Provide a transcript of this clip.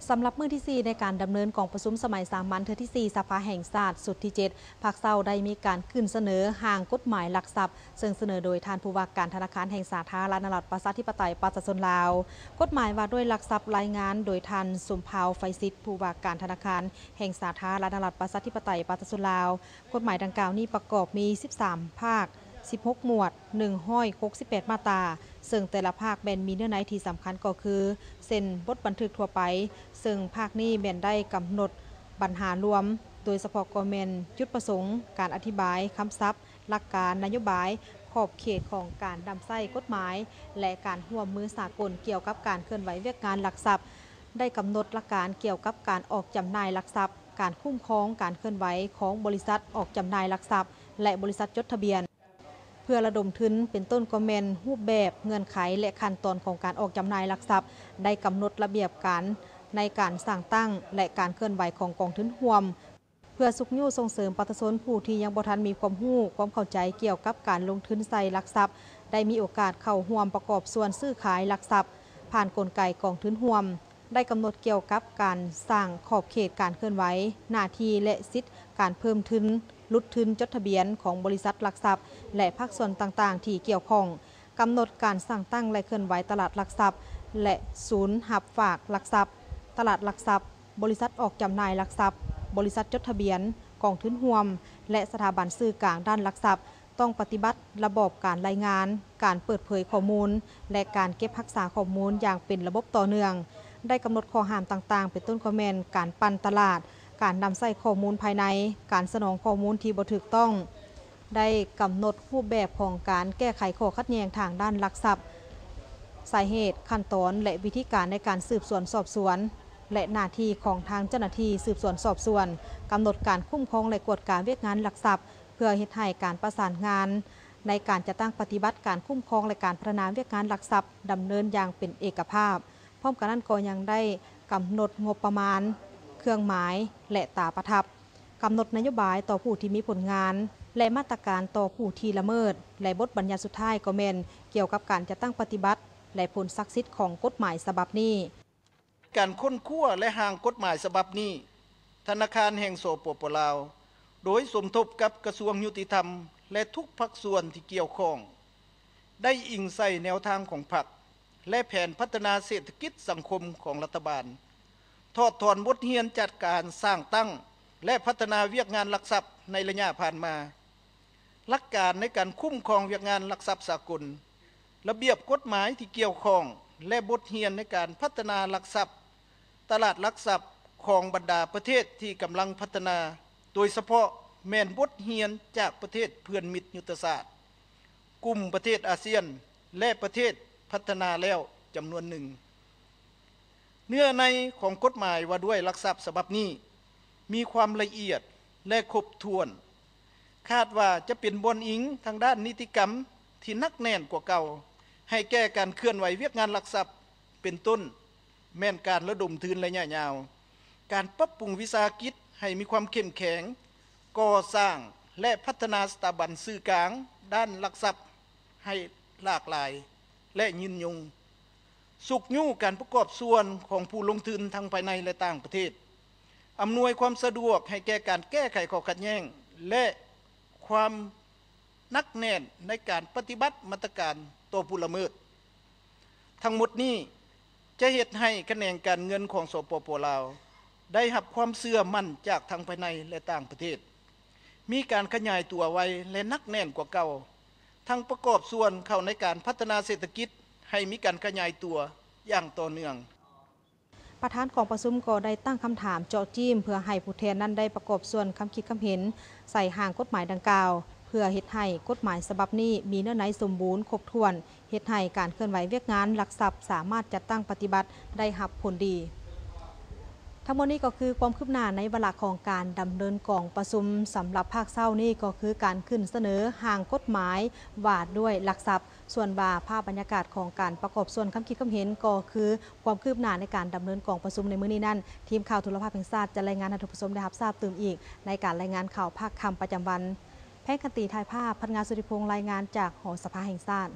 ສຳລັບມື້ທີສີ່ ໃນການດຳເນີນກອງປະຊຸມສະໄໝສາມັນເທື່ອທີສີ່ ສະພາແຫ່ງຊາດຊຸດທີເຈັດ ພາກເຊົ້າໄດ້ມີການຂຶ້ນສະເໜີຮ່າງກົດໝາຍລັກຊັບ ເຊິ່ງສະເໜີໂດຍທ່ານຜູ້ວ່າການທະນາຄານແຫ່ງສາທາລະນະລັດປະຊາທິປະໄຕປະຊາຊົນລາວ. ກົດໝາຍວ່າດ້ວຍລັກຊັບ ລາຍງານໂດຍທ່ານ ສົມພາວ ໄຟສິດ ຜູ້ວ່າການທະນາຄານແຫ່ງສາທາລະນະລັດປະຊາທິປະໄຕປະຊາຊົນລາວ. ກົດໝາຍດັ່ງກ່າວນີ້ປະກອບມີສິບສາມພາກ, ສິບຫົກໝວດ, ໜຶ່ງຮ້ອຍຫົກສິບແປດມາດຕາ, ເຊິ່ງແຕ່ລະພາກແມ່ນມີເນື້ອໃນທີ່ສຳຄັນກໍຄື ເຊັ່ນ ບົດບັນທຶກທົ່ວໄປ, ເຊິ່ງພາກນີ້ແມ່ນໄດ້ກຳນົດບັນຫາລວມ, ໂດຍສະເພາະກໍແມ່ນຈຸດປະສົງ, ການອະທິບາຍ, ຄຳສັບ, ຫຼັກການ, ນະໂຍບາຍ, ຂອບເຂດຂອງການນຳໃຊ້ກົດໝາຍ ແລະ ການຮ່ວມມືສາກົນກ່ຽວກັບການເຄື່ອນໄຫວວຽກງານຫຼັກຊັບ, ໄດ້ກຳນົດຫຼັກການກ່ຽວກັບການອອກຈຳໜ່າຍຫຼັກຊັບ, ການຄຸ້ມຄອງການເຄື່ອນໄຫວຂອງບໍລິສັດອອກຈຳໜ່າຍຫຼັກຊັບ ແລະ ບໍລິສັດຈົດທະບຽນ ເພື່ອລະດົມທຶນ ເປັນຕົ້ນກໍແມ່ນຮູບແບບ, ເງື່ອນໄຂ ແລະ ຂັ້ນຕອນຂອງການອອກຈຳໜ່າຍຫຼັກຊັບ, ໄດ້ກຳນົດລະບຽບການໃນການສ້າງຕັ້ງ ແລະ ການເຄື່ອນໄຫວຂອງກອງທຶນຮ່ວມ, ເພື່ອຊຸກຍູ້ສົ່ງເສີມປະຊາຊົນຜູ້ທີ່ຍັງບໍ່ທັນມີຄວາມຮູ້, ຄວາມເຂົ້າໃຈກ່ຽວກັບການລົງທຶນໃສ່ຫຼັກຊັບ ໄດ້ມີໂອກາດເຂົ້າຮ່ວມປະກອບສ່ວນຊື້ຂາຍຫຼັກຊັບ ຜ່ານກົນໄກກອງທຶນຮ່ວມ. ໄດ້ກຳນົດກ່ຽວກັບການສ້າງຂອບເຂດການເຄື່ອນໄຫວ, ໜ້າທີ່ ແລະ ສິດການເພີ່ມທຶນ, ຫຼຸດທຶນຈົດທະບຽນຂອງບໍລິສັດຫຼັກຊັບ ແລະ ພາກສ່ວນຕ່າງໆທີ່ກ່ຽວຂ້ອງ, ກຳນົດການສ້າງຕັ້ງ ແລະ ເຄື່ອນໄຫວຕະຫຼາດຫຼັກຊັບ ແລະ ສູນຮັບຝາກຫຼັກຊັບ, ຕະຫຼາດຫຼັກຊັບ, ບໍລິສັດອອກຈຳໜ່າຍຫຼັກຊັບ, ບໍລິສັດຈົດທະບຽນ, ກອງທຶນຮ່ວມ ແລະ ສະຖາບັນສື່ກາງດ້ານຫຼັກຊັບ ຕ້ອງປະຕິບັດລະບອບການລາຍງານ, ການເປີດເຜີຍຂໍ້ມູນ ແລະ ການເກັບຮັກສາຂໍ້ມູນຢ່າງເປັນລະບົບຕໍ່ເນື່ອງ. ໄດ້ກຳນົດຂໍ້ຫ້າມຕ່າງໆ ເປັນຕົ້ນກໍແມ່ນການປັ່ນຕະຫຼາດ, ການນຳໃຊ້ຂໍ້ມູນພາຍໃນ, ການສະໜອງຂໍ້ມູນທີ່ບໍ່ຖືກຕ້ອງ. ໄດ້ກຳນົດຮູບແບບຂອງການແກ້ໄຂຂໍ້ຂັດແຍ່ງທາງດ້ານຫຼັກຊັບ, ສາເຫດ, ຂັ້ນຕອນ ແລະ ວິທີການໃນການສືບສວນສອບສວນ ແລະ ໜ້າທີ່ຂອງທາງເຈົ້າໜ້າທີ່ສືບສວນສອບສວນ, ກຳນົດການຄຸ້ມຄອງ ແລະ ກວດກາວຽກງານຫຼັກຊັບ ເພື່ອເຮັດໃຫ້ການປະສານງານໃນການຈັດຕັ້ງປະຕິບັດການຄຸ້ມຄອງ ແລະ ການພັດທະນາວຽກງານຫຼັກຊັບ ດຳເນີນຢ່າງເປັນເອກະພາບ. ພ້ອມກັນນັ້ນກໍຍັງໄດ້ກຳນົດງົບປະມານ, ເຄື່ອງໝາຍ ແລະ ຕາປະທັບ, ກຳນົດນະໂຍບາຍຕໍ່ຜູ້ທີ່ມີຜົນງານ ແລະ ມາດຕະການຕໍ່ຜູ້ທີ່ລະເມີດ ແລະ ບົດບັນຍັດສຸດທ້າຍກໍແມ່ນກ່ຽວກັບການຈັດຕັ້ງປະຕິບັດ ແລະ ຜົນສັກສິດຂອງກົດໝາຍສະບັບນີ້. ການຄົ້ນຄວ້າ ແລະ ຮ່າງກົດໝາຍສະບັບນີ້, ທະນາຄານແຫ່ງ ສປປ ລາວ ໂດຍສົມທົບກັບກະຊວງຍຸຕິທຳ ແລະ ທຸກພາກສ່ວນທີ່ກ່ຽວຂ້ອງ ໄດ້ອີງໃສ່ແນວທາງຂອງພັກ ແລະ ແຜນພັດທະນາເສດຖະກິດສັງຄົມຂອງລັດຖະບານ, ຖອດຖອນບົດຮຽນຈາກການສ້າງຕັ້ງ ແລະ ພັດທະນາວຽກງານຫຼັກຊັບໃນໄລຍະຜ່ານມາ, ຫຼັກການໃນການຄຸ້ມຄອງວຽກງານຫຼັກຊັບສາກົນ, ລະບຽບກົດໝາຍທີ່ກ່ຽວຂ້ອງ ແລະ ບົດຮຽນໃນການພັດທະນາຫຼັກຊັບ, ຕະຫຼາດຫຼັກຊັບຂອງບັນດາປະເທດທີ່ກຳລັງພັດທະນາ, ໂດຍສະເພາະແມ່ນບົດຮຽນຈາກປະເທດເພື່ອນມິດຍຸດທະສາດ, ກຸ່ມປະເທດອາຊຽນ ແລະ ປະເທດພັດທະນາແລ້ວຈຳນວນໜຶ່ງ. ເນື້ອໃນຂອງກົດໝາຍວ່າດ້ວຍຫຼັກຊັບສະບັບນີ້ ມີຄວາມລະອຽດ ແລະ ຄົບຖ້ວນ, ຄາດວ່າຈະເປັນບ່ອນອີງທາງດ້ານນິຕິກຳທີ່ໜັກແໜ້ນກວ່າເກົ່າ ໃຫ້ແກ່ການເຄື່ອນໄຫວວຽກງານຫຼັກຊັບ ເປັນຕົ້ນ ແມ່ນການລະດົມທຶນໄລຍະຍາວ, ການປັບປຸງວິສາຫະກິດໃຫ້ມີຄວາມເຂັ້ມແຂງ, ກໍ່ສ້າງ ແລະ ພັດທະນາສະຖາບັນສື່ກາງດ້ານຫຼັກຊັບໃຫ້ຫຼາກຫຼາຍ ແລະ ຍືນຍົງ, ຊຸກຍູ້ການປະກອບສ່ວນຂອງຜູ້ລົງທຶນທັງພາຍໃນ ແລະ ຕ່າງປະເທດ, ອຳນວຍຄວາມສະດວກໃຫ້ແກ່ການແກ້ໄຂຂໍ້ຂັດແຍ່ງ ແລະ ຄວາມໜັກແໜ້ນໃນການປະຕິບັດມາດຕະການຕໍ່ຜູ້ລະເມີດ. ທັງໝົດນີ້ຈະເຮັດໃຫ້ຂະແໜງການເງິນຂອງ ສປປ ລາວ ໄດ້ຮັບຄວາມເຊື່ອໝັ້ນຈາກທັງພາຍໃນ ແລະ ຕ່າງປະເທດ, ມີການຂະຫຍາຍຕົວໄວ ແລະ ໜັກແໜ້ນກວ່າເກົ່າ, ທັງປະກອບສ່ວນເຂົ້າໃນການພັດທະນາເສດຖະກິດໃຫ້ມີການຂະຫຍາຍຕົວຢ່າງຕໍ່ເນື່ອງ. ປະທານກອງປະຊຸມກໍໄດ້ຕັ້ງຄຳຖາມເຈາະຈີ້ມ ເພື່ອໃຫ້ຜູ້ແທນນັ້ນໄດ້ປະກອບສ່ວນຄຳຄິດຄຳເຫັນໃສ່ຮ່າງກົດໝາຍດັ່ງກ່າວ ເພື່ອເຮັດໃຫ້ກົດໝາຍສະບັບນີ້ມີເນື້ອໃນສົມບູນຄົບຖ້ວນ, ເຮັດໃຫ້ການເຄື່ອນໄຫວວຽກງານຫຼັກຊັບສາມາດຈັດຕັ້ງປະຕິບັດໄດ້ຮັບຜົນດີ. ທັງໝົດນີ້ກໍຄືຄວາມຄືບໜ້າໃນວາລະຂອງການດຳເນີນກອງປະຊຸມສຳລັບພາກເຊົ້ານີ້ ກໍຄືການຂຶ້ນສະເໜີຮ່າງກົດໝາຍວ່າດ້ວຍຫຼັກຊັບ. ສ່ວນວ່າພາບບັນຍາກາດຂອງການປະກອບສ່ວນຄຳຄິດຄຳເຫັນ ກໍຄືຄວາມຄືບໜ້າໃນການດຳເນີນກອງປະຊຸມໃນມື້ນີ້ນັ້ນ, ທີມຂ່າວໂທລະພາບແຫ່ງຊາດຈະລາຍງານໃຫ້ທ່ານຜູ້ຊົມໄດ້ຮັບຊາບຕື່ມອີກ ໃນການລາຍງານຂ່າວພາກຄ່ຳປະຈຳວັນ. ແພງຂັນຕີ ຖ່າຍພາບ, ພັດງາ ສຸທິພົງ ລາຍງານຈາກຫໍສະພາແຫ່ງຊາດ.